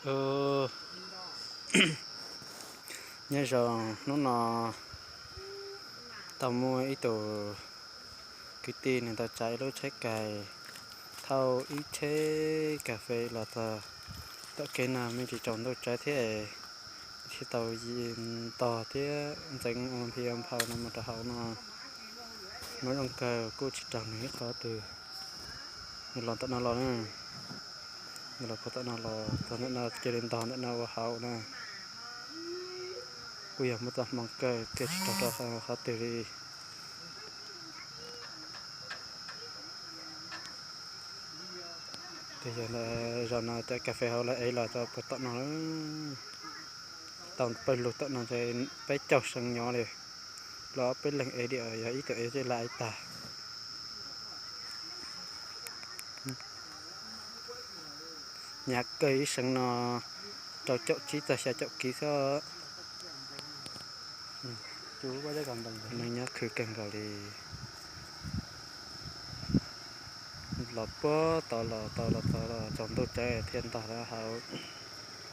Ub, nyob zoo hnub no tau muaj ib tug kwv tij nws tau tsav ib lub tsheb kais thauj ib tsheb kas fes los txog tom kev no me ntsis tsaus ntuj tsawv thiab, thiaj tau ntog thiab ntxeev ua nphi nphau no mus rau hauv no. Muaj zoo kawg kuj tsis raug nws ib qho twg. Nws los tom no los na, nws los puag tom no los txog ntawm no cia li ntog ntawm no ua hauv na. Kuj yog muaj txoj hmoo kawg thiaj tsis raug rau qhov twg li. Tes yog ntawm zaum no cov kas fes hauv lawv ev los rau puag tom no, tau pawg lug tom no ntshe peb caug seev nyob li, los ob peb leeg ev diam yog ib tug ev zej laj ev tag. Hnyav kawg ib seev no rau caum tsib txog xya caum kiv xwb. Neeg nyob khwv kawg nkaus li. Los puag tod los tau los txog tsaus ntuj tsawv thiaj ntog lawm hauv.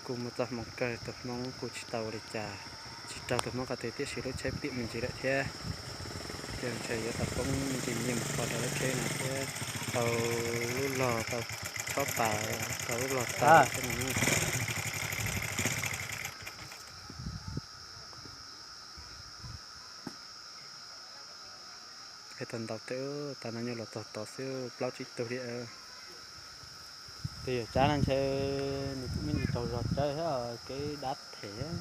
Kuj muaj txoj hmoo kawg, tus Hmoob kuj tsis tau ua li cas, tsis raug tus Hmoob qhov twg tiam sis lub tsheb piam me ntsis lawm thiab. Ces ntshe yuav tau poob me ntsis nyiaj mus kho rau lub tsheb no thiab. Tau lub log tau chob pas, tau lub log tag thiab no. Es tau ntau tej, tas no nyuaj los txog tod xwb plaub tsib tug li. Tes yawm tsav no ntshe nws kuj me ntsis tsaug zog tsawv thiab kev dab them.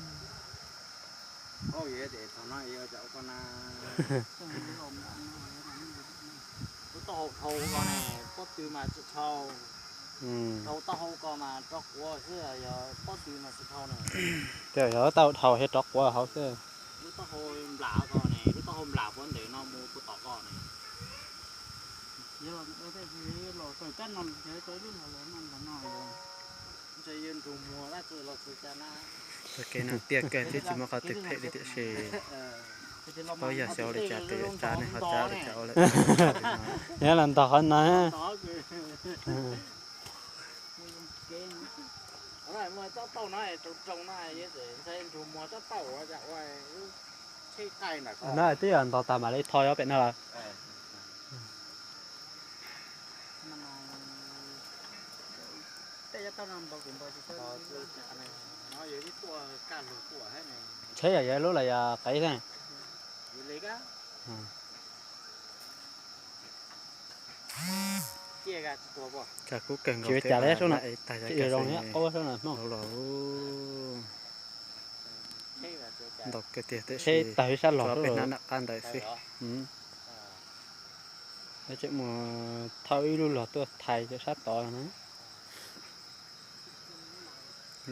Lub taub hau dhau ko ne, pob tw mas tsis dhau. Dhau taub hau ko mas rov quav xwb, yog pob tw mas tsis dhau ne. Yog lub taub hau dhau thiaj rov quav hauv xwb. Lub taub hau nplam ko ne, lub taub hau nplam puag ntawm no mus puag tom ko ne. Ntshe yuav nrug muag dab tsi los xwb cas na. Txoj kev no tiaj kawg thiab tsis muaj qhov twg phem li tiam sis paub yog xyov ua li cas tus yawm tsav ne ho tsav ua li cas ua lawm. Yog los ntog qhov no. No twb yog ntog tag mam li tho ob pem no lawm. Tsheb yog yog lub los yog qev xwb. Cas kub kawg nkaus thiab, zoo thiab qub xwb no. Los ntau kawg tiag tiam sis tag ib sab los peb hnab nram qab ntawd xwb. Tseem mus thauj ib lub log tuaj thaiv cov sab tod na.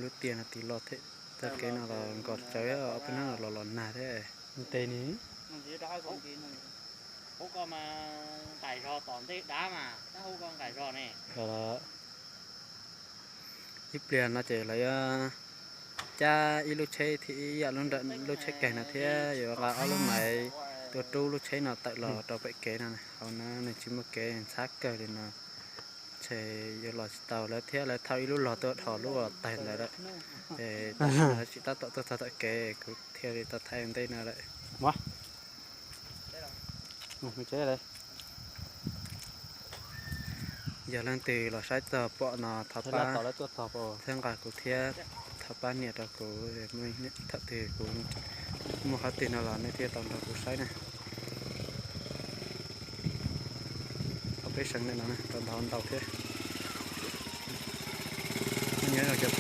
Lub tiaj no tis loj thiab, txoj kev no los nkos tsawv, ob peb hnab no los los nag thiab. Ntes ni. Hauv ko mas nqaim zog, tom ntej dab mas tab hauv ko nqaim zog ne. Ib pliag no ces lawv yuav cab ib lub tsheb thiab ib yam lub nram lub tsheb kais no thiab yuav nqa ob lub maiv tuaj rub lub tsheb no tawm los rau pem kev no. Hauv no nws tsis muaj kev, ntxhab kawg li no. Ntshe yuav los tsis tau, lawv thiab lawv thauj ib lub log tuaj dhos lub uas tawg ntawd lawm. Ces tam sim no lawv tseem tab tom tuaj txog tom kev, kuv thiaj li tau thaij ua ntej no lawm. Yog leej twg los saib txog pom no thov pab txhawb nqa kuv thiab thov pab nias rau kuv, thaum twg kuv muaj qhov twg no los nej thiaj tau nrog kuv saib na. Ob peb seev ntawm no tau ntog ntau thiab. Nyob zoo cov